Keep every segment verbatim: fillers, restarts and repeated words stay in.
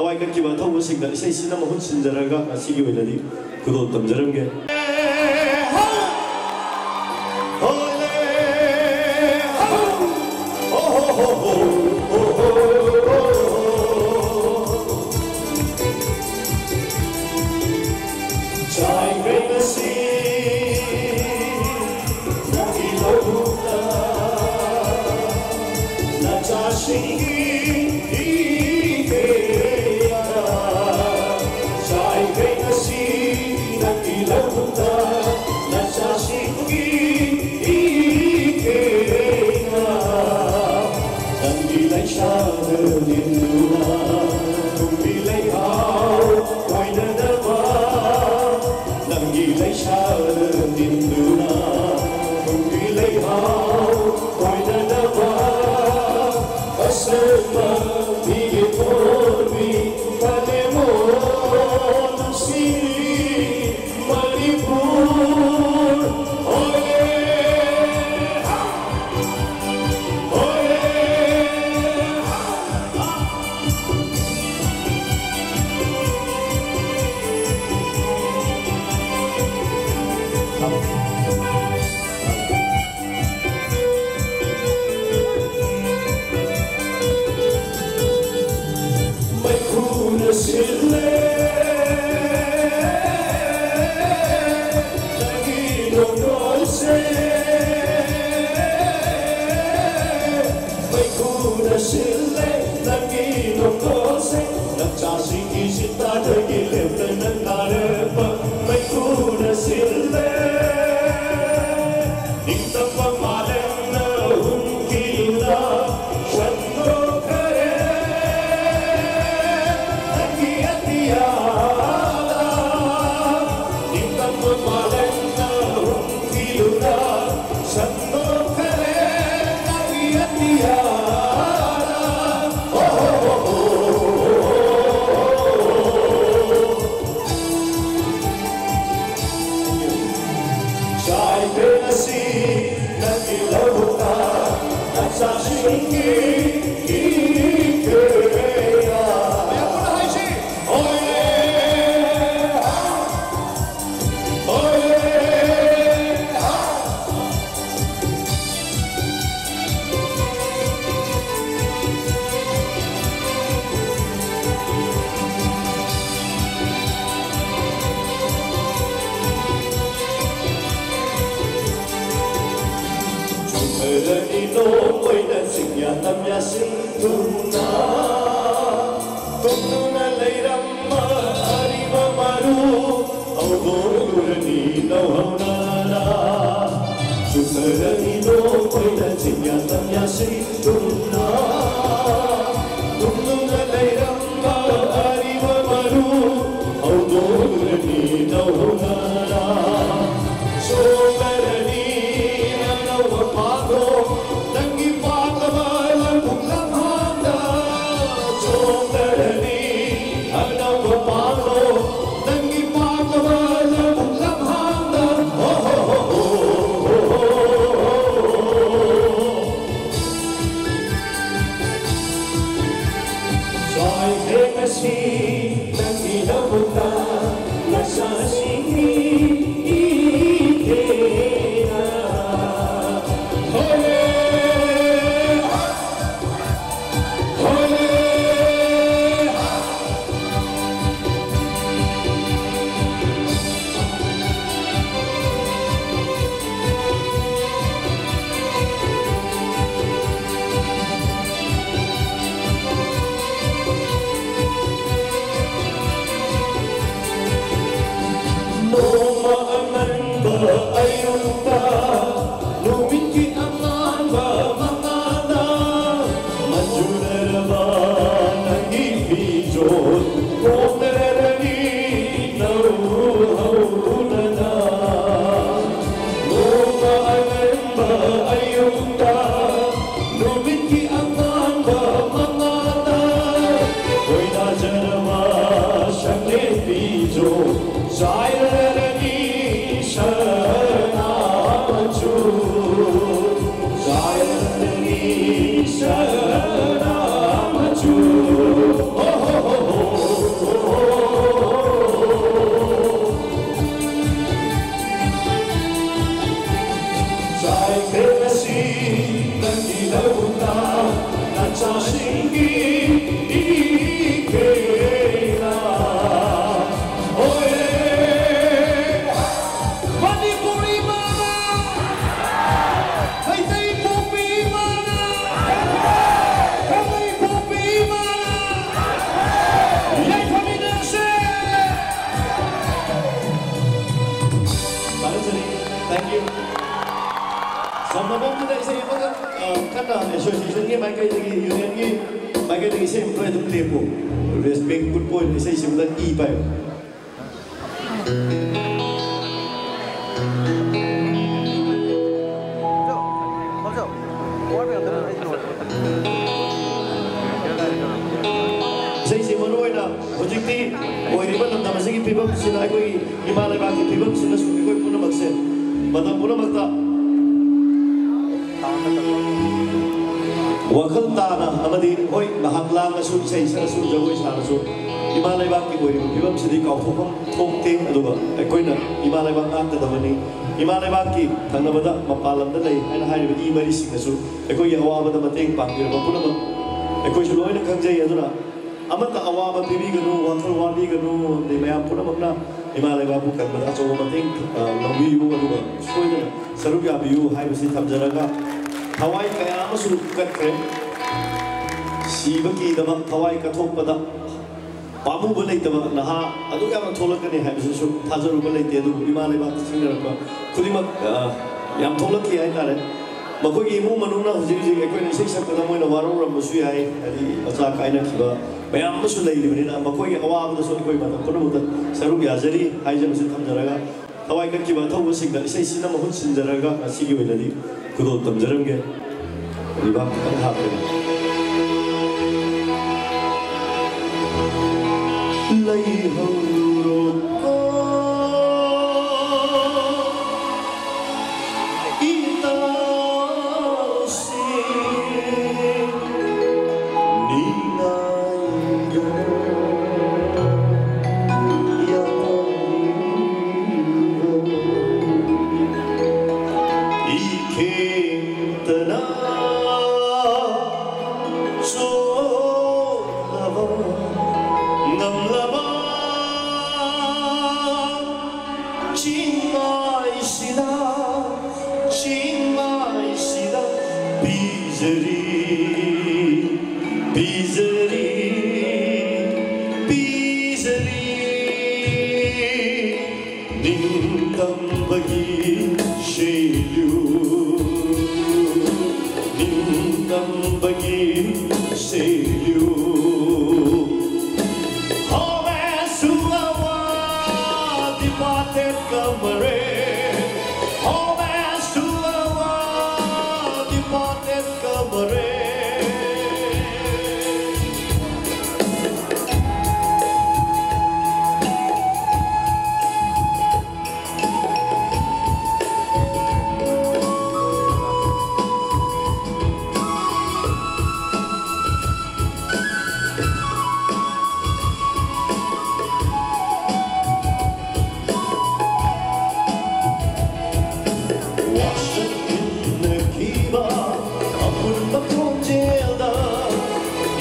ꯊꯋꯥꯏ ꯀꯠꯈꯤꯕ ꯑꯊꯧꯕꯁꯤꯡꯗ ꯏꯁꯩꯁꯤꯅ ꯃꯍꯨꯠ ꯁꯤꯟꯖꯔꯒ ꯉꯁꯤꯒꯤ ꯑꯣꯏꯅꯗꯤ ꯈꯨꯗꯣꯜ ꯇꯝꯖꯔꯝꯒꯦ꯫ ꯆꯥꯏꯈ꯭ꯔꯦ ꯉꯁꯤ ꯅꯪꯒꯤ ꯂꯧꯕꯨꯛꯇ ꯅꯆꯥꯁꯤꯡꯒꯤ ꯏꯀꯦꯅ꯫ ꯆꯥꯏꯈ꯭ꯔꯦ ꯉꯁꯤ ꯅꯪꯒꯤ ꯂꯧꯕꯨꯛꯇ ꯅꯆꯥꯁꯤꯡꯒꯤ ꯏꯀꯦꯅ꯫ ꯅꯪꯒꯤ ꯂꯩꯁꯥꯗ ꯅꯤꯟꯗꯨꯅ ꯅꯨꯄꯤ ꯂꯩꯍꯥꯎ ꯀꯣꯏꯅꯗꯕ, ꯅꯪꯒꯤ ꯂꯩꯁꯥꯗ ꯅꯤꯟꯗꯨꯅ ꯅꯨꯄꯤ ꯂꯩꯍꯥꯎ ꯀꯣꯏꯅꯗꯕ, ꯑꯁꯦꯡꯕ ꯃꯤꯒꯤ ꯊꯣꯟꯕꯤ ꯀꯂꯦꯃꯣ ꯅꯨꯡꯁꯤꯕꯤ ꯃꯅꯤꯄꯨꯔ꯫ ꯍꯣꯏ꯫ ꯃꯩꯈꯨꯅ ꯁꯤꯜꯂꯦ ꯅꯪꯒꯤ ꯅꯣꯡꯗꯣꯟꯁꯦ꯫ ꯃꯩꯈꯨꯅ ꯁꯤꯜꯂꯦ ꯅꯪꯒꯤ ꯅꯣꯡꯗꯣꯟꯁꯦ꯫ ꯅꯆꯥꯁꯤꯡꯒꯤ ꯆꯤꯟꯇꯥꯗꯒꯤ ꯂꯦꯞꯇꯅ ꯅꯥꯔꯛꯄ ꯃꯩꯈꯨꯅ ꯁꯤꯜꯂꯦ꯫ ꯅꯤꯡꯇꯝꯕ ꯃꯥꯂꯦꯝꯅ ꯍꯨꯝꯈꯤꯗꯨꯅ ꯁꯟꯗꯣꯛꯈ꯭ꯔꯦ ꯅꯪꯒꯤ ꯑꯇꯤꯌꯥꯗ꯫ ꯅꯤꯡꯇꯝꯕ ꯃꯥꯂꯦꯝꯅ ꯍꯨꯝꯈꯤꯗꯨꯅ ꯁꯟꯗꯣꯛꯈ꯭ꯔꯦ ꯅꯪꯒꯤ ꯑꯇꯤꯌꯥꯗ꯫ ꯍꯣ, ꯍꯣ, ꯍꯣ, ꯍꯣ꯫ ꯇꯝꯌꯥꯁꯤꯡ ꯊꯨꯡꯅ ꯇꯨꯝꯗꯨꯅ ꯂꯩꯔꯝꯕ ꯑꯔꯤꯕ ꯃꯔꯨ ꯍꯧꯗꯣꯛꯂꯨꯔꯅꯤ ꯅꯧꯍꯧꯅꯅ꯫ ꯆꯨꯊꯔꯅꯤ ꯅꯣꯡꯃꯩꯅ ꯆꯤꯡꯌꯥ ꯇꯝꯌꯥꯁꯤꯡ ꯊꯨꯡꯅ ꯇꯨꯝꯗꯨꯅ ꯂꯩꯔꯝꯕ ꯑꯔꯤꯕ ꯃꯔꯨ ꯍꯧꯗꯣꯛꯂꯨꯔꯅꯤ ꯅꯧꯍꯧꯅꯅ꯫ ꯆꯣꯡꯂꯔꯅꯤ ꯑꯅꯧꯕ ꯄꯥꯡꯊꯣꯛ ꯅꯪꯒꯤ ꯄꯥꯛꯂꯕ ꯂꯧꯕꯨꯛ ꯂꯝꯍꯥꯡꯗ꯫ ꯆꯣꯡꯂꯔꯅꯤ ꯑꯅꯧꯕ ꯄꯥꯡꯊꯣꯛ ꯅꯪꯒꯤ ꯄꯥꯛꯂꯕ ꯂꯧꯕꯨꯛ ꯂꯝꯍꯥꯡꯗ꯫ ꯍꯣ, ꯍꯣ, ꯍꯣ, ꯍꯣ, ꯍꯣ, ꯍꯣ꯫ ꯆꯥꯏꯈ꯭ꯔꯦ ꯉꯁꯤ ꯅꯪꯒꯤ ꯂꯧꯕꯨꯛꯇ ꯅꯆꯥꯁꯤꯡꯒꯤ ꯏꯊꯦꯟꯅ꯫ ꯍꯣꯂꯦ! ꯍꯣꯂꯦ! ꯅꯣꯡꯃ ꯑꯉꯟꯕ ꯑꯌꯨꯛꯇ ꯅꯨꯃꯤꯠꯀꯤ ꯑꯉꯥꯟꯕ ꯃꯉꯥꯜꯅ ꯃꯟꯖꯨꯅꯔꯕ ꯅꯪꯒꯤ ꯐꯤꯖꯣꯜ ꯍꯣꯡꯅꯔꯅꯤ ꯅꯧꯍꯧꯅꯅ꯫ ꯅꯣꯡꯃ ꯑꯉꯟꯕ ꯑꯌꯨꯛꯇ ꯅꯨꯃꯤꯠꯀꯤ ꯑꯉꯥꯟꯕ ꯃꯉꯥꯜꯅ ꯈꯣꯏꯗꯥꯖꯔꯕ ꯁꯛꯂꯦꯟ ꯐꯤꯖꯣꯜ ꯆꯥꯏꯔꯔꯅꯤ ꯁꯅꯥ ꯃꯆꯨ꯫ ꯆꯥꯏꯔꯔꯅꯤ ꯁꯅꯥ ꯃꯆꯨ꯫ ꯍꯣ, ꯍꯣ, ꯍꯣ, ꯍꯣ, ꯍꯣ, ꯍꯣ, ꯍꯣ꯫ ꯆꯥꯏꯈ꯭ꯔꯦ ꯉꯁꯤ ꯅꯪꯒꯤ ꯂꯧꯕꯨꯛꯇ ꯅꯆꯥꯁꯤꯡꯒꯤ ꯏꯊꯦꯟꯅ꯫ ꯍꯣꯏ! ꯃꯅꯤ! ꯃꯥꯏꯀꯩꯗꯒꯤ, ꯌꯨꯅꯤꯌꯟꯒꯤ ꯃꯥꯏꯀꯩꯗꯒꯤ ꯏꯁꯩ ꯑꯃ ꯊꯣꯛꯑꯦ, ꯑꯗꯨꯝ ꯂꯦꯞꯄꯨ꯫ ꯔꯦꯁꯄꯦꯛ ꯎꯠꯄ ꯑꯣꯏꯅ ꯏꯁꯩ ꯁꯤꯃꯗ ꯏ ꯄꯥꯏꯌꯨ꯫ ꯏꯁꯩꯁꯤ ꯃꯔꯨ ꯑꯣꯏꯅ ꯍꯧꯖꯤꯛꯇꯤ ꯑꯣꯏꯔꯤꯕ ꯂꯝꯗꯝ ꯑꯁꯤꯒꯤ ꯐꯤꯕꯝꯁꯤꯅ, ꯑꯩꯈꯣꯏꯒꯤ ꯏꯃꯥ ꯂꯩꯕꯥꯛꯀꯤ ꯐꯤꯕꯝꯁꯤꯅꯁꯨ ꯑꯩꯈꯣꯏ ꯄꯨꯝꯅꯃꯛꯁꯦ ꯃꯇꯝ ꯄꯨꯝꯅꯃꯛꯇ ꯋꯥꯈꯜ ꯇꯥꯅ ꯑꯃꯗꯤ, ꯍꯣꯏ, ꯉꯥꯏꯍꯥꯛ ꯂꯥꯡꯉꯁꯨ, ꯏꯁꯩ ꯁꯛꯑꯁꯨ, ꯖꯒꯣꯏ ꯁꯥꯔꯁꯨ, ꯏꯃꯥ ꯂꯩꯕꯥꯛꯀꯤ ꯑꯣꯏꯔꯤꯕ ꯐꯤꯕꯝꯁꯤꯗꯤ ꯀꯥꯎꯊꯣꯛꯐꯝ ꯊꯣꯛꯇꯦ꯫ ꯑꯗꯨꯒ ꯑꯩꯈꯣꯏꯅ ꯏꯃꯥ ꯂꯩꯕꯥꯛ ꯉꯥꯛꯀꯗꯕꯅꯤ꯫ ꯏꯃꯥ ꯂꯩꯕꯥꯛꯀꯤ ꯊꯪꯅꯕꯗ ꯃꯄꯥꯟ ꯂꯝꯗ ꯂꯩ ꯍꯥꯏꯅ ꯍꯥꯏꯔꯤꯕ ꯏ ꯃꯔꯤꯁꯤꯡꯅꯁꯨ ꯑꯩꯈꯣꯏꯒꯤ ꯑꯋꯥꯕꯗ ꯃꯇꯦꯡ ꯄꯥꯡꯕꯤꯔꯕ ꯄꯨꯝꯅꯃꯛ ꯑꯩꯈꯣꯏꯁꯨ ꯂꯣꯏꯅ ꯈꯪꯖꯩ꯫ ꯑꯗꯨꯅ ꯑꯃꯠꯇ ꯑꯋꯥꯕ ꯄꯤꯕꯤꯒꯅꯨ, ꯋꯥꯈꯜ ꯋꯥꯕꯤꯒꯅꯨ, ꯑꯃꯗꯤ ꯃꯌꯥꯝ ꯄꯨꯝꯅꯃꯛꯅ ꯏꯃꯥ ꯂꯩꯕꯥꯛꯄꯨ ꯀꯟꯕꯗ ꯑꯆꯧꯕ ꯃꯇꯦꯡ, ꯑ, ꯂꯧꯕꯤꯌꯨ, ꯑꯗꯨꯒ ꯁꯣꯏꯗꯅ ꯁꯔꯨꯛ ꯌꯥꯕꯤꯌꯨ ꯍꯥꯏꯕꯁꯤ ꯊꯝꯖꯔꯒ, ꯊꯋꯥꯏ ꯀꯌꯥ ꯑꯃꯁꯨ ꯀꯠꯈ꯭ꯔꯦ꯫ ꯁꯤꯕ ꯀꯤꯗꯕ, ꯊꯋꯥꯏ ꯀꯠꯊꯣꯛꯄꯗ ꯄꯥꯝꯃꯨꯕ ꯂꯩꯇꯕ ꯅꯍꯥ ꯑꯗꯨꯛ ꯌꯥꯝꯅ ꯊꯣꯛꯂꯛꯀꯅꯤ ꯍꯥꯏꯕꯁꯤꯁꯨ ꯊꯥꯖꯔꯨꯕ ꯂꯩꯇꯦ꯫ ꯑꯗꯨꯕꯨ ꯏꯃꯥ ꯂꯩꯕꯥꯛꯇ ꯁꯤꯡꯅꯔꯛꯄ ꯈꯨꯗꯤꯡꯃꯛ, ꯑ, ꯌꯥꯝ ꯊꯣꯛꯂꯛꯈꯤ ꯍꯥꯏꯇꯥꯔꯦ꯫ ꯃꯈꯣꯏꯒꯤ ꯏꯃꯨꯡ ꯃꯅꯨꯡꯅ ꯍꯧꯖꯤꯛ ꯍꯧꯖꯤꯛ ꯑꯩꯈꯣꯏꯅ ꯏꯁꯩ ꯁꯛꯄꯗ ꯃꯣꯏꯅ ꯋꯥꯔꯧꯔꯝꯕꯁꯨ ꯌꯥꯏ, ꯍꯥꯏꯗꯤ ꯃꯆꯥ ꯀꯥꯏꯅꯈꯤꯕ ꯃꯌꯥꯝ ꯑꯃꯁꯨ ꯂꯩꯔꯤꯕꯅꯤꯅ, ꯃꯈꯣꯏꯒꯤ ꯑꯋꯥꯕꯗꯁꯨ ꯑꯩꯈꯣꯏ ꯃꯇꯝ ꯄꯨꯝꯅꯃꯛꯇ ꯁꯔꯨꯛ ꯌꯥꯖꯔꯤ ꯍꯥꯏꯖꯕꯁꯤ ꯊꯝꯖꯔꯒ, ꯊꯋꯥꯏ ꯀꯠꯈꯤꯕ ꯑꯊꯧꯕꯁꯤꯡꯗ ꯏꯁꯩꯁꯤꯅ ꯃꯍꯨꯠ ꯁꯤꯟꯖꯔꯒ ꯉꯁꯤꯒꯤ ꯑꯣꯏꯅꯗꯤ ꯈꯨꯗꯣꯜ ꯇꯝꯖꯔꯝꯒꯦ꯫ ꯂꯩꯕꯥꯛ ꯈꯤꯇꯪ ꯍꯥꯞꯄꯦ꯫ ꯂꯩꯍꯧꯔꯣꯀꯣ ꯏꯇꯥꯎꯁꯤꯡ, ꯅꯤꯡꯉꯥꯏꯗꯣ ꯌꯥꯎꯔꯤꯕ ꯏꯈꯦꯡꯇꯅ ꯆꯣꯠꯂꯕ ꯉꯝꯂꯕ ꯆꯤꯡꯃꯥꯏꯁꯤꯗ, ꯆꯤꯡꯃꯥꯏꯁꯤꯗ ꯄꯤꯖꯔꯤ, ꯄꯤꯖꯔꯤ, ꯄꯤꯖꯔꯤ꯫ ꯅꯤꯡꯇꯝꯕꯒꯤ ꯁꯦꯜꯌꯨ, ꯅꯤꯡꯇꯝꯕ ꯁꯦꯜꯂꯨ꯫ Homage to our departed comrade. Homage to our departed comrade. ꯋꯥꯁꯛꯃꯤꯟꯅꯈꯤꯕ ꯑꯄꯨꯟꯕ ꯈꯣꯟꯖꯦꯜꯗ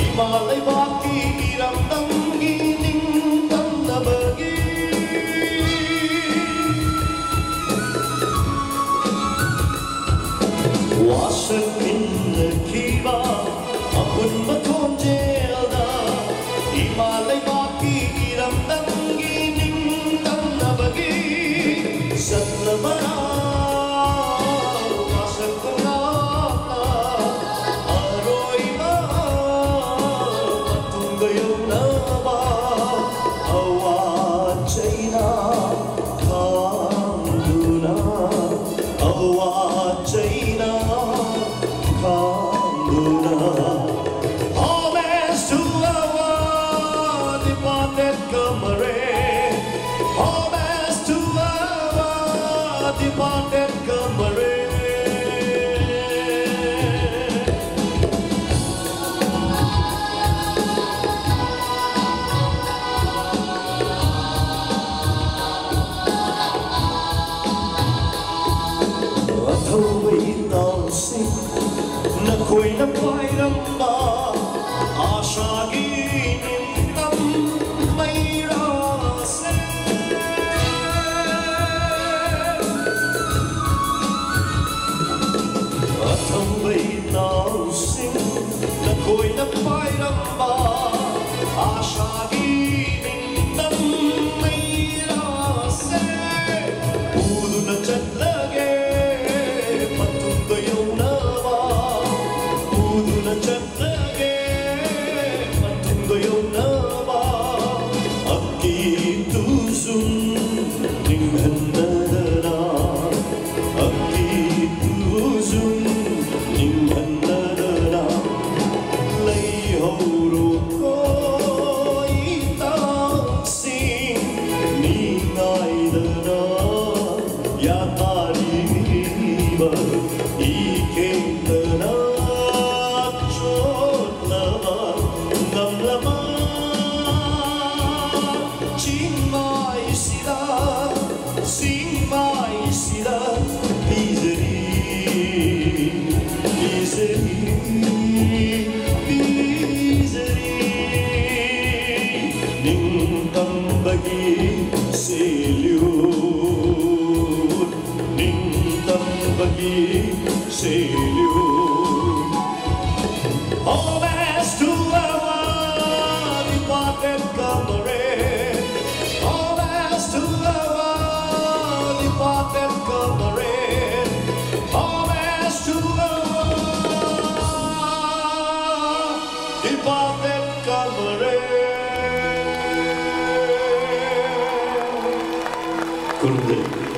ꯏꯃꯥ ꯂꯩꯕꯥꯛꯀꯤ ꯏꯔꯝꯗꯝꯒꯤ ꯅꯤꯡꯇꯝꯅꯕꯒꯤ ꯋꯥꯁꯛꯃꯤꯟꯅꯈꯤꯕ ꯑꯄꯨꯟꯕ ꯈꯣꯟꯖꯦꯜꯗ ꯏꯃꯥ ꯂꯩꯕꯥꯛꯀꯤ ꯏꯔꯝꯗꯝꯒꯤ ꯅꯤꯡꯇꯝꯅꯕꯒꯤ ꯆꯠꯂꯕ ꯋꯥꯁꯛ ꯈꯣꯡꯒꯥꯞꯅ ꯑꯔꯣꯏꯕ ꯃꯇꯨꯡꯗ ꯌꯧꯅꯕ ꯑꯋꯥ ꯆꯩꯅ ꯈꯥꯡꯗꯨꯅ, ꯑꯋꯥ ꯆꯩꯅ ꯈꯥꯡꯗꯨꯅ. Homage to our departed comrade. Homage to our departed comrade. ꯑꯊꯧꯕ ꯏꯇꯥꯎꯁꯤꯡ, ꯅꯈꯣꯏꯅ ꯄꯥꯏꯔꯝꯕ ꯑꯥꯁꯥꯒꯤ ꯅꯤꯡꯇꯝ ꯃꯩꯔꯥꯁꯦ꯫ ꯑꯊꯧꯕ ꯏꯇꯥꯎꯁꯤꯡ, ꯅꯈꯣꯏꯅ ꯄꯥꯏꯔꯝꯕ ꯑꯥꯁꯥꯒꯤ ꯅꯤꯡꯇꯝ ꯃꯩꯔꯥꯁꯦ ꯄꯨꯗꯨꯅ ꯆꯠꯂꯒꯦ ꯃꯇꯨꯡꯗ ꯌꯧꯅꯕ, ꯄꯨꯗꯨꯅ ꯅꯤꯡꯇꯝꯕꯒꯤ salute, ꯅꯤꯡꯇꯝꯕꯒꯤ salute. Homage to our departed comrade. Homage to our departed comrade. Homage to our departed comrade. ꯈꯨꯔꯨꯝꯖꯔꯤ꯫